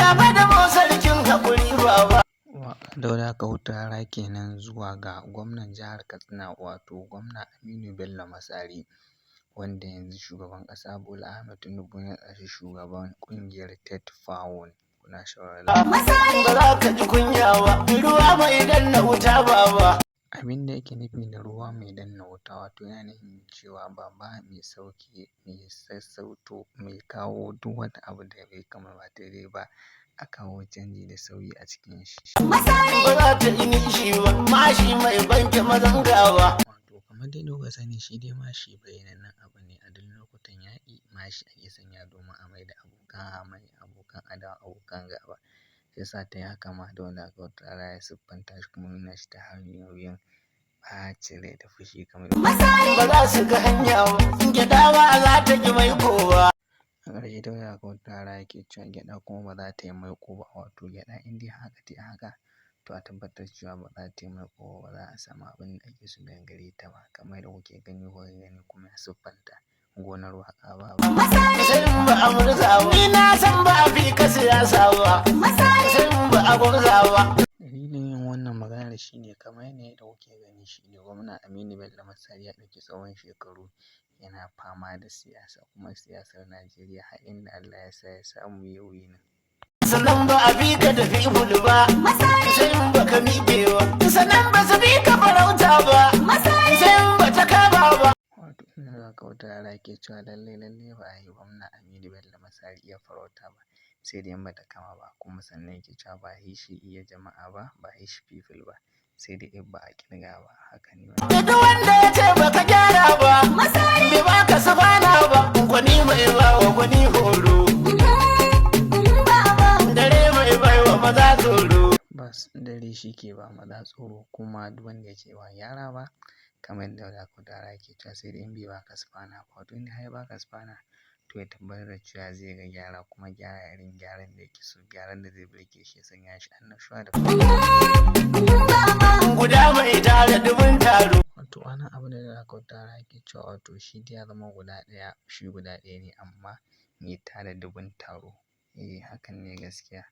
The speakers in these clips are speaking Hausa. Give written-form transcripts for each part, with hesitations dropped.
Baba da mu sarkin haƙuri baba. Waƙar Dauda Kahutu Rarara kenan zuwa ga gwamnan jihar Katsina, wato Gwamna Aminu Bello Masari, wanda yanzu shugaban ƙasa Bola Ahmed Tinubu ya naɗa shi shugaban ƙungiyar TETFund. Kuna saurare. Ba za ka ji kunya ba, ruwa mai danna wuta baba. Abin da yake nufi da ruwa mai danna wuta, wato yana nufin cewa baba mai sauƙi, mai sassauto, mai kawo duk wani abu da bai kama ba daidai ba, a kawo canji da sauyi a cikin shi. Ba za ta yi nishi ba, mashi mai banke mazan gawa. Wato kamar dai kuka sani, shi dai mashi bayyanannen abu ne. A duk lokutan yaƙi, mashi ake sanya domin a maida abokan hamayya, abokan adawa, abokan gaba. Shi yasa ta yi haka ma Dauda Kahutu Rarara ya siffanta shi kuma nuna shi ta hanyoyin ɓacin rai da fushi kamar Ba za su ga hanya ba, gyaɗa ba za ta ƙi maiƙo ba. A ƙarshe Dauda Kahutu Rarara yake cewa gyaɗa kuma ba za ta yi maiƙo ba, wato gyaɗa in dai haka tai haka, to a tabbatar cewa ba za ta yi maiƙo ba, ba za a samu abin da ake so daga gare ta ba, kamar yadda kuke gani, kuka gani kuma ya siffanta gonar waƙa ba. Sai in ba a murza ba, ni na san ba a fi ka siyasa ba. Sai in ba a gurza ba. Dalilin yin wannan maganar shi ne, kamar yadda kuke gani, shi ne Gwamna Aminu Bello Masari ya ɗauki tsawon shekaru yana fama da siyasa, kuma siyasar Najeriya, har inda Allah ya sa ya samu ya winning. Sannan ba a fi ka tafi bulu ba, sai in ba ka miƙe ba. Sannan ba su fi ka farauta ba, sai in ba ta kama ba. Wato inda Dauda Kahutu Rarara yake cewa lallai lallai ba a yi Gwamna Aminu Bello Masari iya farauta ba, sai dai in ba ta kama ba. Kuma sannan yake cewa ba a yi shi iya jama'a ba, ba a yi shi people ba, sai dai in ba a ƙirga ba. Haka ne. Da duk wanda ya ce baka gyara ba, bai baka sufana ba, gwani mai ba wa gwani horo. Dare mai bai wa maza tsoro. Bas, dare shi ke ba maza tsoro. Kuma duk wanda ya ce ba gyara ba, kamar yadda Dauda Kahutu Rarara yake cewa, sai dai in bai baka sufana ba. Wato in har ya baka sufana, to ya tabbatar da cewa zai ga gyara, kuma gyara irin gyaran da yake so, gyaran da zai burge shi, ya sanya shi annashuwa da Guda mai tara dubun taro. Wato wannan abu da Dauda Kahutu Rarara yake cewa, wato shi dai ya zama guda ɗaya, shi guda ɗaya ne amma mai tara dubun taro. Eh, hakan ne gaskiya.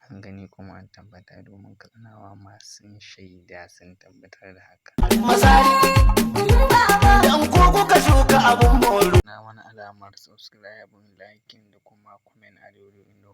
An gani kuma an tabbata, domin Katsinawa ma sun shaida, sun tabbatar da haka. Masari, dan ku kuka shuka abun moro. Na wani alamar subscribe, liking da kuma comment a daidai inda